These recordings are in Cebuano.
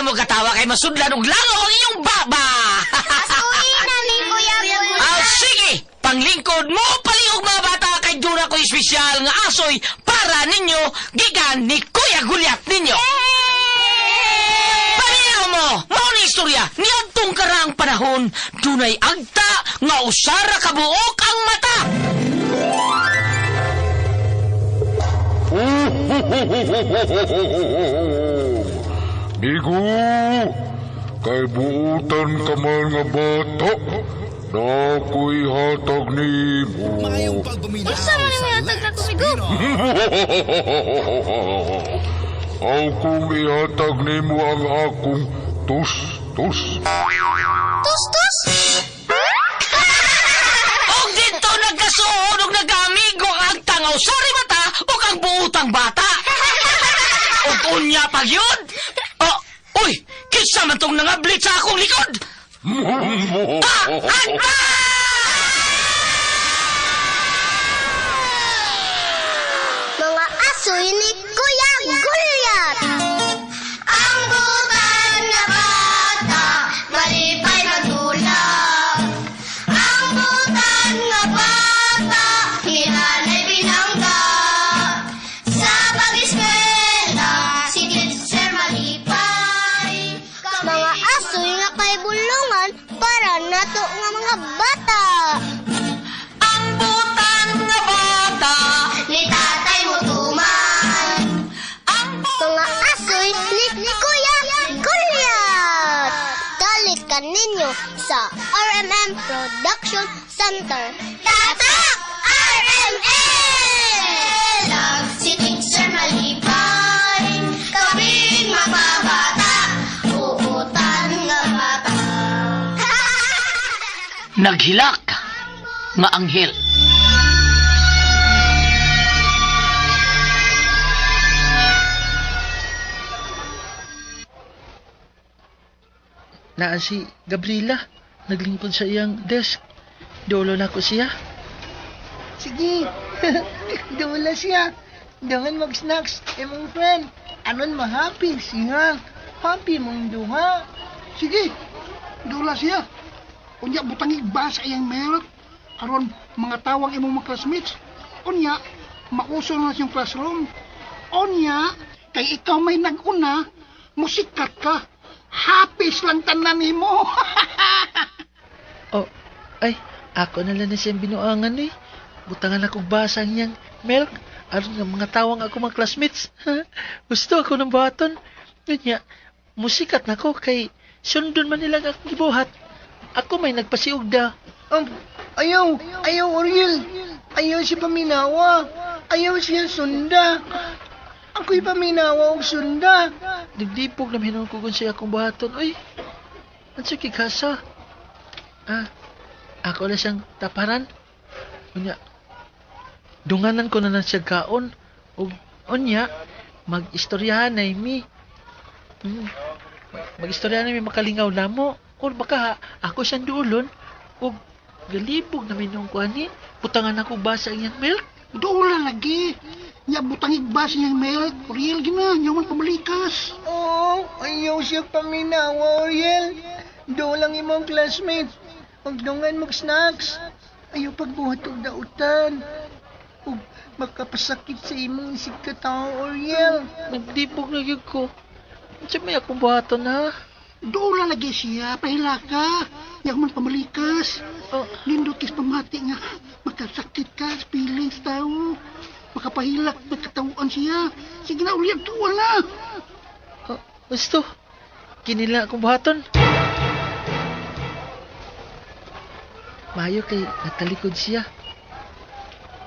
mo katawa kay masudlan og langaw ang inyong baba. Asuhin na ni Kuya Gulyat. Ah, sige! Panglingkod mo palihog, mga bata, kay duna ko espesyal nga asoy para ninyo gikan ni Kuya Gulyat ninyo. Paminaw mo, mao ni istorya niadtong karaang panahon, dunay agta nga usara ka buok ang mata. Migo, kay buutan ka man nga bata, na ako'y hatag nimo. Maayong pagpaminaw Unsa man sa imong hatag Lex na kumigo? Pinoy. Aw kung ihatag nimo ang akong tus-tus. Tus tus. Og dito nagkasuod og nagkaamigo ang agta nga usari mata ug ang buutang bata. Ug unya pa gyud. Oh, uy, kinsa man tong nangablit sa akong likod? Ah, agta! Mga asoy ni Kuya Gulyat. Ang butan nga bata, malipay magdula. Ang butan nga bata, hinanay binangga. Sa pag-eskwela, si teacher malipay. Mga asoy nga kay bulungan para nato nga mga bata. Ang butan nga bata, Ni tatay mo tuman. ang Mga asoy ni Kuya Gulyat. Dalit ka ninyo sa RMM Production Center. Tatak! RMM! Si teacher malipay, kaming mapabata, uutan nga bata. Naghilak nga anghel. Naa si Gabriela. Naglingkod sa iyang desk. Dolo na ko siya. Sige, dula siya. Dangan mag-snacks, imong friend. Anon ma-happy siya. Happy mong duha. Sige, dula siya. Unya butangig ba sa iyang milk? Aron mga tawag imong mga classmates. Unya, mauso na siyang classroom. Unya, kay ikaw may nag-una, musikat ka. Happy lang tanan nimo. Oh, ay, ako na lang na siyang binuangan eh. Butangan ako basa ang iyang milk. Aron nga mga tawang ako mga classmates. Gusto ako ng buhaton. Unya, musikat na ko kay sundon man nila ang akong gibuhat. Ako may nagpasiugda. Ayaw, ayaw, Oriel. Ayaw siya paminawa. Ayaw siya sunda. Ako'y paminawa og sunda. Nagdipog na hinuon ko kung siya akong buhaton. Uy, ano kikasa? Ah, ako na siyang taparan. Unya, dunganan ko na lang siya kaon. Ug unya, mag-istoryahan na mi. Mag-istoryahan na mi makalingaw namo. Or baka ako siyang duulon. Ug galibog na minong ko ani. Butangan ako basa ang iyang milk. Dula lagi. Nya butangig ba sa iyang milk? Real gina, nya man pamalikas. Oo, ayaw siya paminawa, Oriel. Doon lang imong classmates. Magdungan mag snacks. Ayaw pagbuhat og dautan. Ug makapasakit sa imong isig katao, Oriel. Nagdipog na gyud ko. Unsa may akong buhaton ha? Dula lagi siya, pahilaka. Nya man pamalikas. Oh, Nindot kis pamati nga makasakit ka sa feelings tao. Makapahilak nagkatawaan siya. Sige na, ulit, tuwa na. Oh, gusto. Kinila akong buhaton. Maayo kay natalikod siya.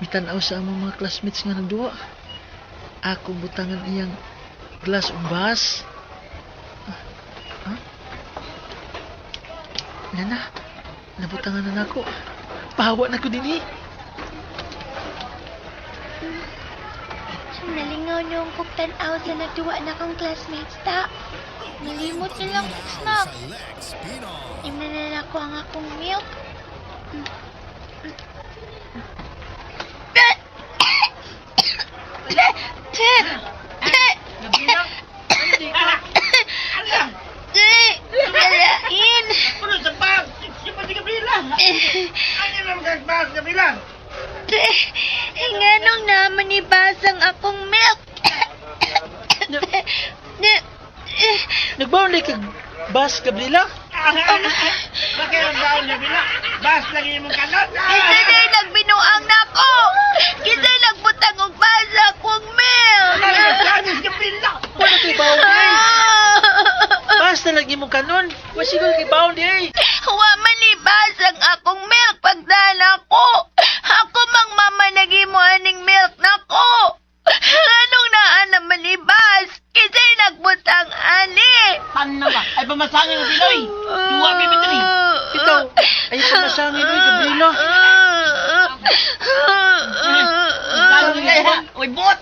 Mitanaw sa among mga classmates nga nagduwa. Akong butangan iyang glass ug bas. Ah, ah. Nana, nabutangan na nako. Pahawa na ko dinhi. Nalingaw niyong kog tan-aw sa nagduwa na kong classmates ta. Nalimot silang og snack. Sa Lex Pinoy. Imna na nako ang akong milk. Gabriela, ano di ka? Nagbaon lay kag bus, Gabriela? Kinsa day nagbinuang nako? Kinsa nagbutang og basa kong milk? Wala kay baon di ay. Basta lagi mong kanon. Wa siguro kay baon di ay. Wa man ni basang akong milk pagdala ko. Ako mang mama nagimo aning milk nako. Anong naa naman ni Bas? Kinsay nagbutang ani? Pan na ba? Ay, pamasangin mo, Pinoy. Duwa, bibitri. Ikaw, ay pamasangin oy, Gabriela. Uy, bot!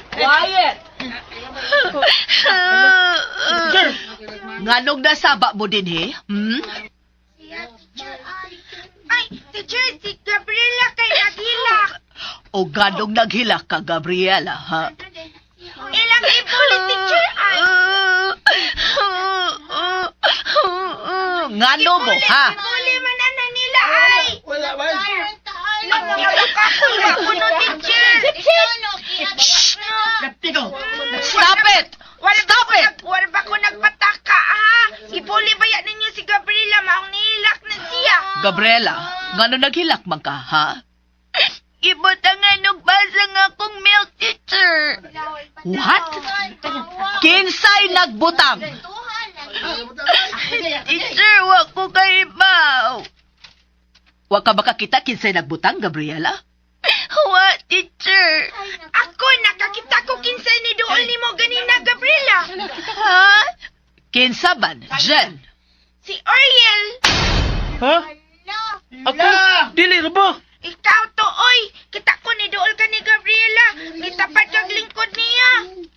Quiet! Sir, Nganong nasaba mo din, he? Hmm? Ay, teacher, si Gabriela kay naghilak. O ganong naghilak ka, Gabriela, ha? Ilang ibuli, teacher, ay. Ngano mo, ha? Ibuli man ana nila, ay. Wala ba? Ako no, teacher. Stop it! Stop it! Wala ba ko nagpataka, ha? Ibuli ba yan ninyo si Gabriela? Maong nilak na siya. Gabriela, ngano naghilak man ka, ha? Ibutangan og basa nga akong milk, teacher. What? Kinsay nagbutang? Teacher, wa ko kaibaw. Wa ka makakita kinsay nagbutang, Gabriela? Wa, teacher. Ako, nakakita ko kinsay ni dool nimo ganina, Gabriela. Ha? Kinsa man, Jen? Si Ariel. Ha? Ako? Dili ra ba? Ikaw to, oy. Kita ko ni dool ka ni Gabriela. Nitapat kag lingkod niya.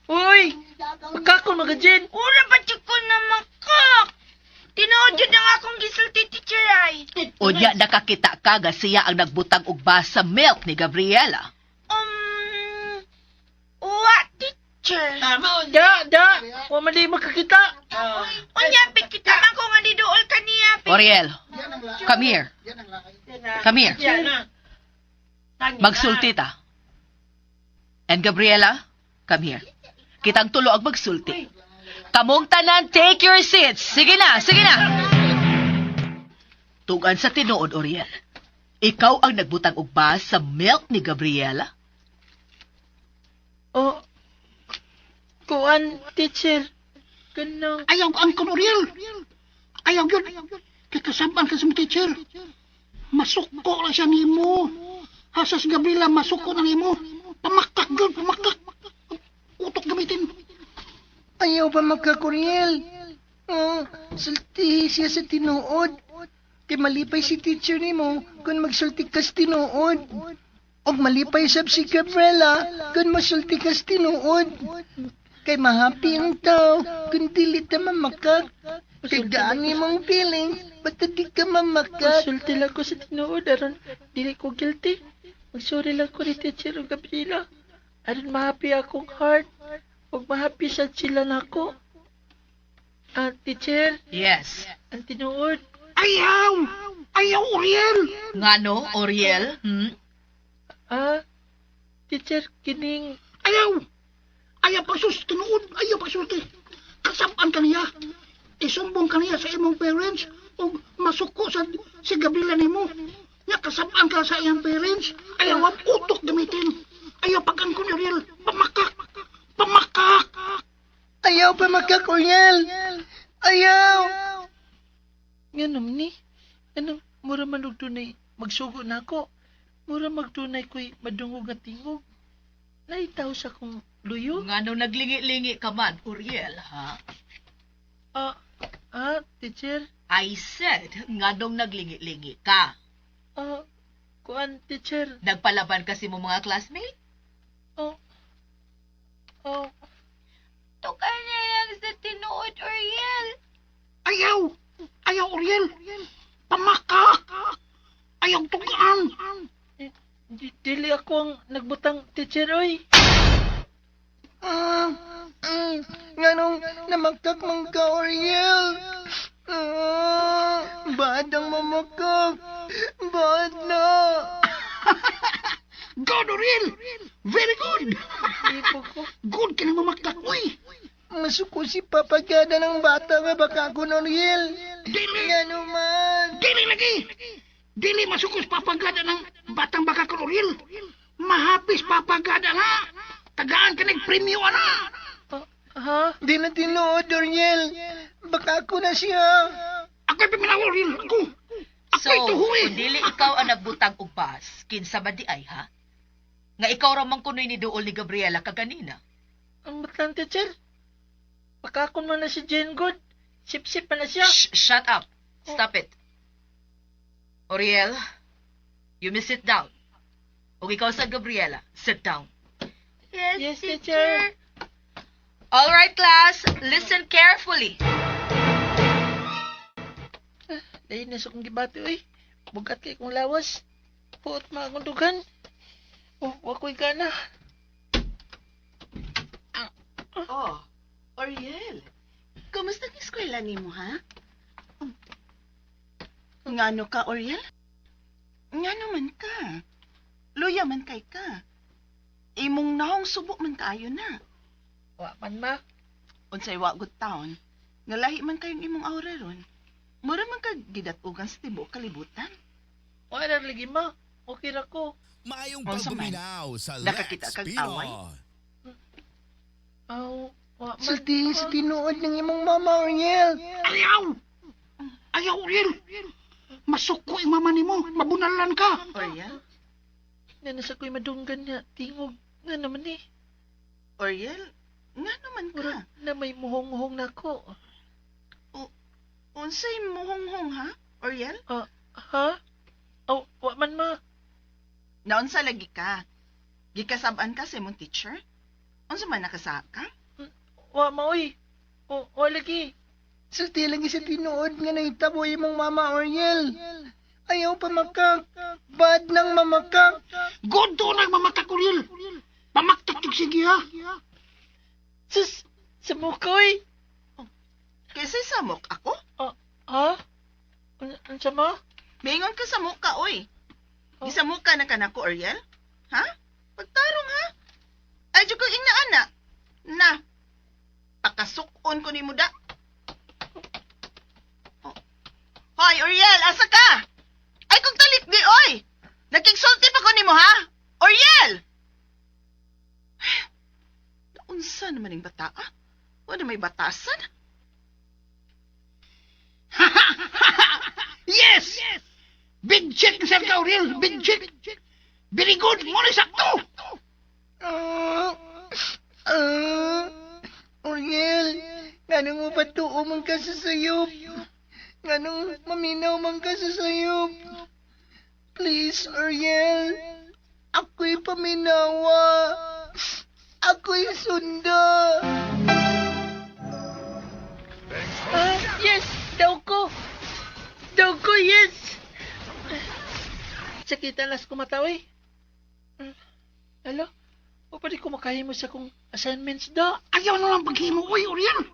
Uy, magkakon mga Jen. Ura ba jud ko na makak? Tinuod jud ang akong gisulti, teacher ay. Unya nakakita ka nga siya ang nagbutang og basa milk ni Gabriela. Wa, teacher. Da, da. Wa man di makakita. Unya, kita man ko nga ni dool ka niya. Oriel, come here. Come here. Magsulti ta. And Gabriela, come here. Kitang tulo ang magsulti. Kamong tanan, take your seats. Sige na, sige na. Tugan sa tinuod, Oriel. Ikaw ang nagbutang og bas sa milk ni Gabriela? Oh, kuan, teacher. Ganang. Ayaw ang kon Oriel. Ayaw yun. Kay kasaban ka sa mga teacher. Masuko lang siya nimo. Hasas Gabriela, masuko na nimo. Pamakak yun, pamakak. Utok gamitin. Ayaw pa magka-Oriel. Oh, sultihi siya sa tinuod. Kay malipay si teacher nimo kung magsulti ka sa tinuod. Og malipay sab si Gabriela kung masulti ka sa tinuod. Kay mahappy ang tao kung dili ta mamakak. Kay gaan imong feeling, ba't di ka mamakak? Magsulti lang ko sa tinuod aron dili ko guilty. Magsorry lang ko ni teacher ug Gabriela. Aron mahappy akong heart. Ug mahappy sad sila nako. Ah, teacher, Yes. ang tinuod. Ayaw! Ayaw, Oriel! Ngano, Oriel? Hmm? Ah, teacher, kining Ayaw! Ayaw pa sus, tinuod. Ayaw pa sulti. Kasapan ka niya. Isumbong ka niya sa imong parents o masuko sa si Gabriela nimo. Nya kasapan ka sa iyang parents. Ayaw ang utok gamitin. Ayaw pag-angkon Ariel. Pamakak! Pamakak! Ayaw pa magka-Oriel. Ayaw! Nganom ni? Anong mura man og dunay magsugo na ako. Mura magdunay ko'y madungog nga tingog. Naitaw sa kong luyo. Ngano naglingi-lingi ka man, Uriel, ha? Ah, ah, teacher. I said, nganong naglingi-lingi ka. Ah, kuan, teacher. Nagpalaban kasi mo mga classmate? Oh, oh, Tukar na lang sa tinuod, Ariel. Ayaw! Ayaw, Oriel! Pamakak! Ayaw tugaan! dili ako ang nagbutang teacher, oy. Ah, nganong namakak man ka, Oriel? Ah, baad ang mamakak. Baad na. Good, Oriel! Very good! Di po ko. Good ka na mamakak, uy! Masuko si Papa Gada ng bata nga baka ako Oriel. Dili! Ngano man. Dili lagi! Dili masukos papagada ng batang baka ko, Oriel. Mahapis papagada nga. Tagaan ka ng premyo, ana. Ha? Di na tinuod, Oriel. Baka ako na siya. Ako'y paminaw, Oriel. Ako. So, Ako'y tuhuin. kung dili ikaw ang nagbutang og bas, kinsa ba di ay, ha? Nga ikaw ra man kunoy ni duol ni Gabriela kaganina. Ang batlang, teacher. Bakakon man na si Jane Good. Sip-sip man na siya. Shh, shut up. Stop it. Oriel, you may sit down. Og ikaw sa Gabriela, sit down. Yes, teacher. All right, class, listen carefully. Dahil na sa kong gibati, oy. Bugat kay kong lawas. Puot mga akong dugan. Oh, wako'y gana. Oh, Oriel. Kumusta ang eskwela nimo, ha? Oh. Ngano ka, Oriel? Ngano man ka? Luya man kay ka. Imong nahong subo man kaayo na. Wa man, ma. Unsay wa gud taon, ngalahi man kayong imong aura ron. Mura man kag gidatugan sa tibuok kalibutan. Wa na lagi, ma. Okay ra ko. Maayong Unsa man? pagpaminaw sa Nakakita Lex kag Pinoy. away? Aw, wa man. Sulti sa tinuod ng imong mama, Oriel. Ayaw! Ayaw, Oriel. Masuko yung mama nimo. Mabunalan ka. Oriel? Na nasa ko'y madunggan nga. Tingog nga naman eh. Oriel, ngano man ka? Murag na may muhong-muhong na ako. Unsay muhonghong ha, Oriel? Ha? Aw, wa man, ma. Naunsa lagi ka? Gikasab-an ka sa imong teacher? Unsa man nakasa ka? Wa ma, oy. O, wa lagi. Sulti lagi sa tinuod nga nahitabo imong mama, Oriel. Ayaw pa makak. Bad nang mamakak. Good to nang mamakak, Oriel. Pamaktak yung sige, ha? Sus, sa mukha, oy. Kaysa samok ako? Ha? Unsa ma? Maingon ka sa muka, oy. Oh. Gisamuka na ka nako, Oriel? Ha? Pagtarong, ha? Ay, jud ko ingna, ana. Na. Pakasukon ko nimo da. Oh. Hoy, Oriel, asa ka? Ay, kung talik di, oy. Nakigsulti pa ko nimo, ha? Oriel! Unsa naman yung bata, ah? Wala may batasan? Yes! Big check sir ka, Oriel. Big check. Very good. Muna sakto. Ah, ah, Oriel, nganong mo patuo man ka sa sayop? Nganong maminaw man ka sa sayop? Please, Oriel, ako'y paminawa. Ako'y sunda. Ah, yes! Daw ko! Daw ko, yes! Sakita las kumataw eh. Alo? O pa di ko makahimo sa kong assignments da? Ayaw na lang paghimo. Uy, Oriel.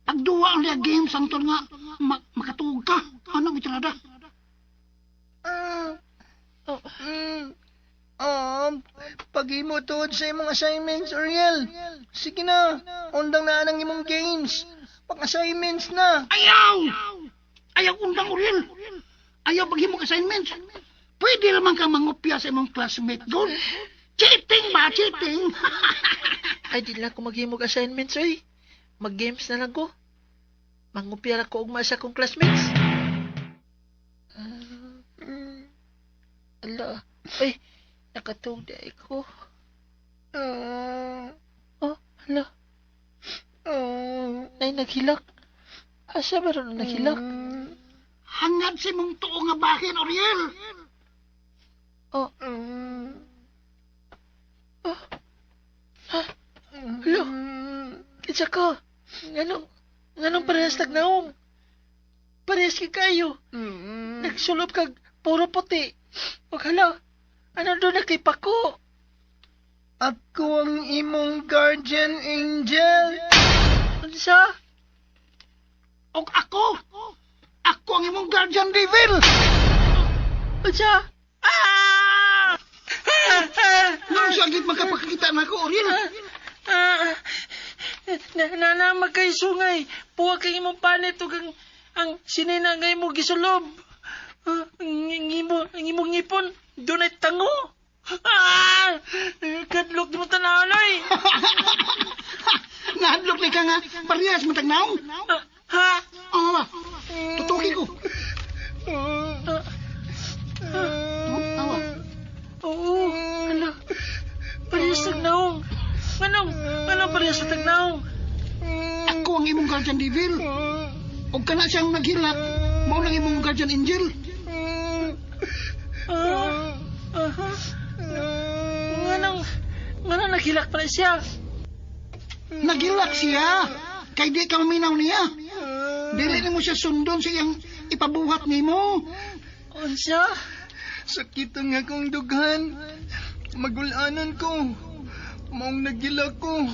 Pagduwa ang liya games ang tol nga makatuog ka. Ano, mitrada? Ah, Oh, mm, paghimo tuod sa imong assignments, Oriel. Sige na, undang na ang imong games. Pag-assignments na. Ayaw! Ayaw undang, Oriel. Ayaw paghimo og assignments. Pwede naman kang mangopya sa imong classmate. Good. Cheating ba? Cheating? Ay, di lang ko maghimo og assignments, oy. Mag-games na lang ko. Mangupya ra ko ugma sa akong classmates. Ah, ala, ay, nakatug di ay ko. Ah, Oh, ala, ah, nay naghilak. Asa ba ron naghilak? Hangad sa imong tuo nga bahin, Oriel. Oh, oh. Ha? Hala, kinsa ka? Nganong parehas tagnaong? Parehas kay kayo. Nagsulob kag puro puti. Ug hala, ano doon na kay Pako? Ako ang imong guardian angel. Unsa? Og ako. Ako ang imong guardian devil. Unsa? Nang siya gid magkapakita na ako, Oriel. Ah, Na na magkay sungay. Puwa kay imong panit ug ang sinina nga imo gisulob. Ah, ang imong ngipon dunay tango. Ah! Kadlok di mo tan-awon oy. Nahadlok ni ka nga parehas man tag naong. Ah, ha? Oo ba? Tutuki ko. Ah, Oh, awa. oo. Hala. Parehas tag naong. Nganong parehas tag naong? Ako ang imong guardian devil. Og kana siyang naghilak, mao lang imong guardian angel. Ah, aha. Nganong naghilak pala siya? Naghilak siya. Kay di ka maminaw niya. Dili nimo siya sundon sa iyang ipabuhat nimo. Unsa? Sakit ang akong dughan. Magulanan ko. Maong nagilak ko.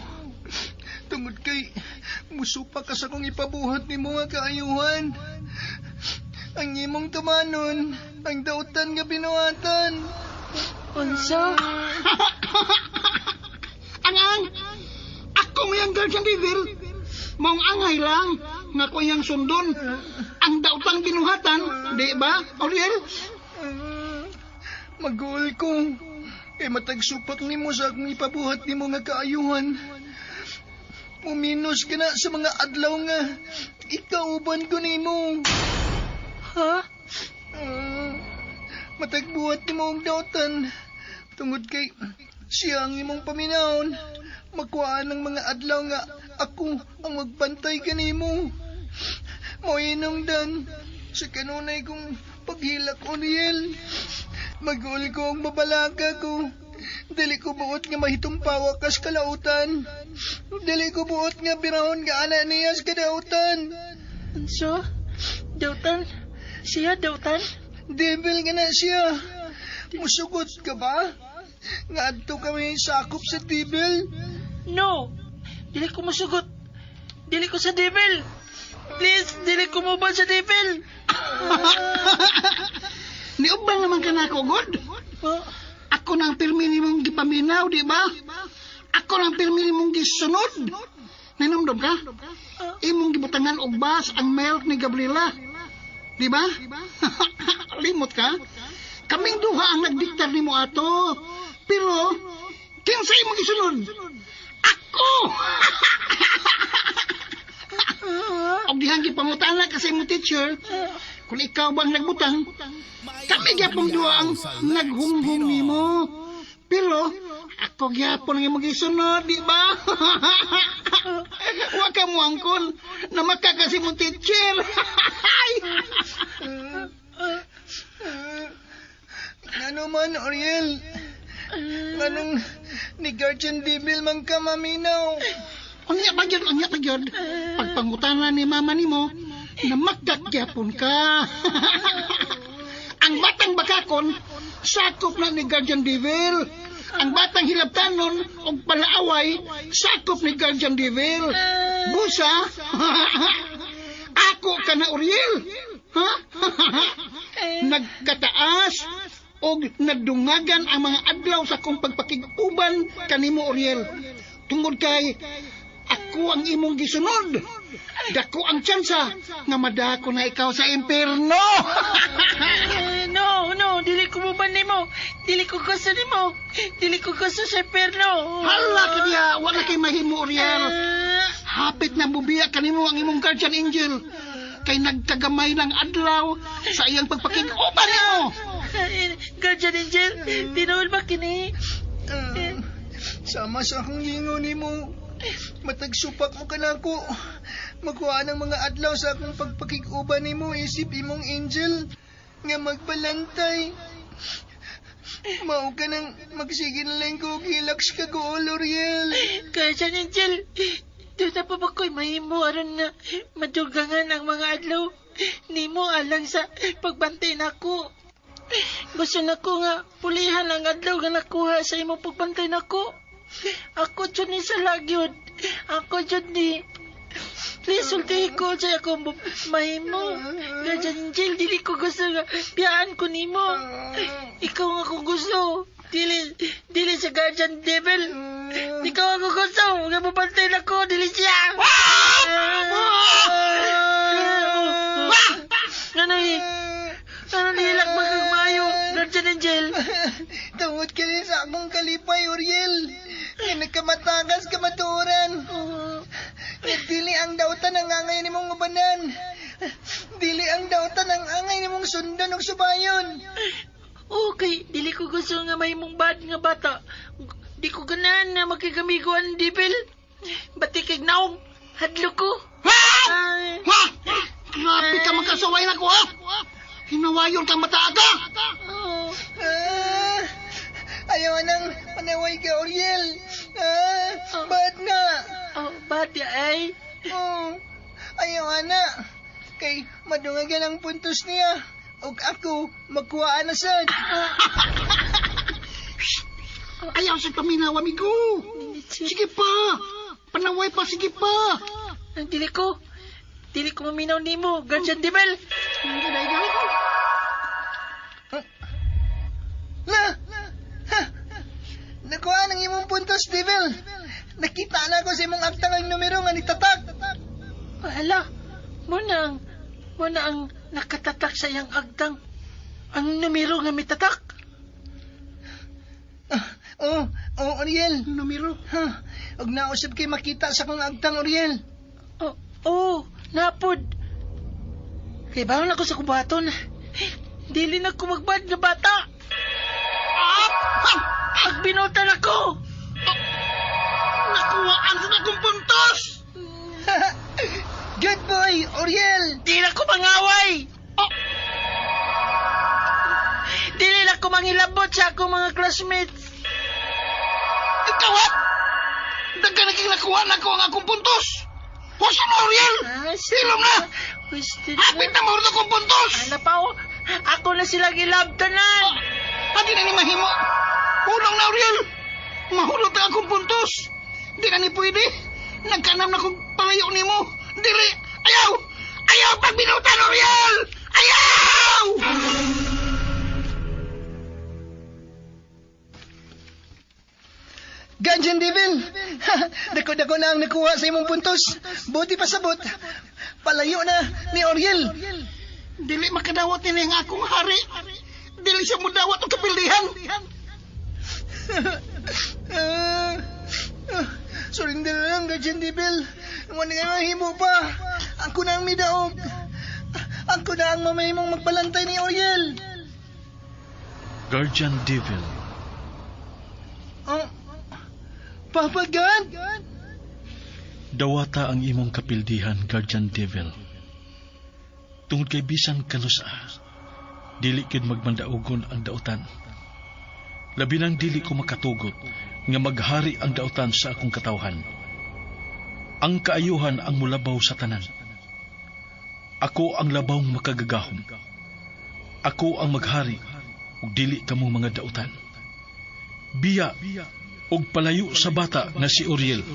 Tungod kay musupa ka sa kong ipabuhat nimo nga kaayuhan. Ang imong tumanon, ang dautan nga binuhatan. Unsa? Ang ang ako may ang guardian devil. Maong angay lang nga ko iyang sundon. Ang dautang binuhatan, di ba, Oriel? Maguol ko. Kay matag supak nimo sa akong ipabuhat nimo nga kaayuhan. Muminos ka na sa mga adlaw nga ikauban ko nimo. Ha? Matagbuhat nimo og dautan. Tungod kay siya ang imong paminawon. Makuhaan ng mga adlaw nga ako ang magbantay kanimo. Moinong dan sa kanunay kong paghilak, Oriel. Maguol ko ang mabalaka ko. Dili ko buot nga mahitumpawa kas kalautan. Dili ko buot nga birahon nga ana niya sa kadautan. Unsa? Dautan? Siya dautan? Devil nga na siya. Musugot ka ba? Nga adto kami sakop sa devil. No! Dili ko musugot. Dili ko sa devil. Please, dili ko muban sa devil. Niuban naman ka na ako, God. Oh, Ako nang pirmi nimong gipaminaw, di ba? Ako nang pirmi nimong gisunod. Nanomdom ka? Imong gibutangan og bas ang milk ni Gabriela. Di ba? Limot ka? Kaming duha ang nagdiktar nimo ato. Pero, kinsa imong gisunod? Ako! Og dihang gipangutana ka sa imong teacher, kung ikaw bang nagbutang, kami gyapon duha ang naghunghong nimo. Pero, ako gyapon ang imong gisunod, di ba? Wa ka mo angkon na makakasi mong teacher. Ngano man, Oriel? Nganong ni Guardian Devil man ka maminaw? Unya pa gyud, unya pa gyud. Pagpangutana ni mama nimo, namakak gyapon ka. Ang batang bakakon, sakop na ni Guardian Devil. Ang batang hilabtanon og palaaway, sakop ni Guardian Devil. Busa, ako ka na, Uriel. Ha? Nagkataas og nagdungagan ang mga adlaw sa akong pagpakig-uban kanimo, Uriel. Tungod kay ako ang imong gisunod. Dako ang tsansa nga madako na ikaw sa impierno. No, no, dili ko muban nimo. Dili ko gusto nimo. Dili ko gusto sa impierno. Hala ka diha, wala kay mahimo, Uriel. Hapit na bubiya kanimo ang imong guardian angel. Kay nagkagamay ng adlaw sa iyang pagpakig-uban nimo. Guardian angel, tinuod ba kini? Sama sa akong gingon nimo. Matagsupak mo ka na ako. Makuha ng mga adlaw sa akong pagpakig-uban nimo isip imong angel nga magbalantay. Mao ka nang magsige na lang ko hilaks ka gool, Oriel. Guardian angel, doon na pa ba ko'y mahimo aron na madugangan ang mga adlaw nimo alang sa pagbantay nako. Gusto nako nga pulihan ang adlaw nga nakuha sa imong pagbantay nako. Ako jud ni sa lagyod. Ako jud ni. Please, sultihi ko sa akong mahimo. Guardian Angel, dili ko gusto nga biyaan ko nimo. Ikaw nga ko gusto. Dili, dili sa Guardian Devil. Ikaw ako gusto. Nga mabantay na ko. Dili siya. Ano eh? Ano nilak magkagmayo? Guardian Angel. Tungod ka rin sa akong kalipay, Uriel. Nga nagkamatagas kamatuoran. Nga dili ang dautan ang angay ni mong ubanan. Dili ang dautan ang angay ni mong sundan og subayon. Okay, dili ko gusto nga may mong bad nga bata. Di ko ganahan na makigamigo ang devil. Bati kay naong, hadlo ko. Ay. Ha! Grabe ka magkasuway na ko, ha? Hinawayon kang mataaga! Oh. Ah, ayaw nang manaway ka, Uriel. Ah, ba't na? Oh, bad ya ay. Oh, ayaw ana. Kay madungagan ang puntos niya. Og ako, magkuhaan na sad. Ayaw sa paminaw, amigo! Sige pa! Panaway pa, sige pa! Dili ko. Dili ko maminaw nimo, Guardian Devil. La! Ha! Nakuha ng imong puntos, Devil. Nakita na ako sa imong aktang ang numero nga nitatak. Hala, mo na ang nakatatak sa iyang agtang. Ang numero nga mitatak. Oh, oh, Uriel. Numero? Ha, og nausap kay makita sa kong agtang, Uriel. Oh, oh, napod. Kay bawon ako sa kubaton. Dili na ko magbad nga bata. Pagbinutan ako. Nakuhaan sa akong puntos! Good boy, Uriel. Di na ko mangaway. Oh. Dili na ko mangilabot sa akong mga classmates. Ikaw, ha? Daghan naging nakuha na ko ang akong puntos! Huwag na, Uriel! Ah, Silom na! Gusto na. Hapit na mahurot akong puntos! Ala pa, oh. Ako na silang ilabtanan. Pati na ni mahimo. Ulong na, Uriel! Mahulot ang akong puntos! Di na ni pwede! Nagkanam na kong palayo nimo! Dili! Ayaw! Ayaw pagbinutan, Uriel! Ayaw! Guardian Devil! Dako-dako na ang nakuha sa imong puntos. Buti pa sabot. Palayo na ni Uriel. Dili makadawat nini ang akong hari. Dili siya mudawat og kapildihan. Surrender na lang, Guardian Devil. Wala nga mahimo pa. Ako na ang midaog. Ako na ang mamahimong magbalantay ni Uriel. Guardian Devil. Oh, Papa God! Dawata ang imong kapildihan, Guardian Devil. Tungod kay bisan kanusa, dili gyud magmandaugon ang dautan. Labi nang dili ko makatugot nga maghari ang dautan sa akong katawhan. Ang kaayuhan ang mulabaw sa tanan. Ako ang labawng makagagahom. Ako ang maghari ug dili kamo mga dautan. Biya ug palayo sa bata nga si Uriel.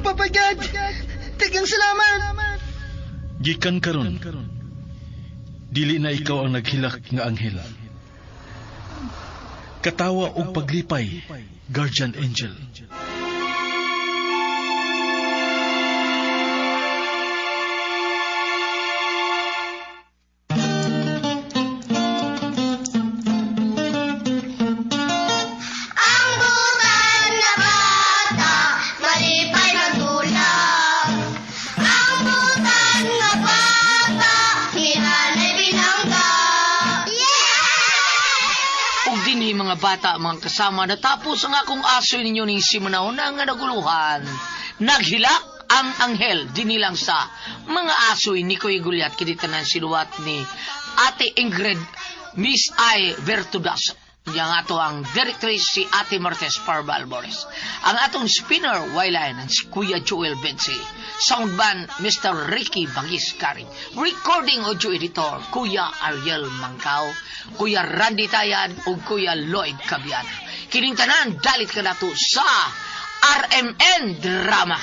Papa God! Tagang salamat! Gikan karon, dili na ikaw ang naghilak nga anghel. Katawa og paglipay, Guardian Angel. Ang butan na bata, malipay magdulak. Ang butan nga bata, hinanay binangga. Yeah! Ug dinhi mga bata, mga kasama, natapos ang akong aso ninyo ning simanahon nga naguluhan. Naghilak ang anghel dinilang sa mga asoy ni Kuya Gulyat kini tanan siluwat ni Ate Ingrid Miss I Vertudas. Yang ato ang directrice si Ate Martes Parba Albores. Ang atong spinner, Wayline, ang si Kuya Joel Bensi. Soundman, Mr. Ricky Bagis Karing. Recording audio editor, Kuya Ariel Mangkao, Kuya Randy Tayan, ug Kuya Lloyd Cabiana. Kining tanan, dalit ka nato sa RMN Drama.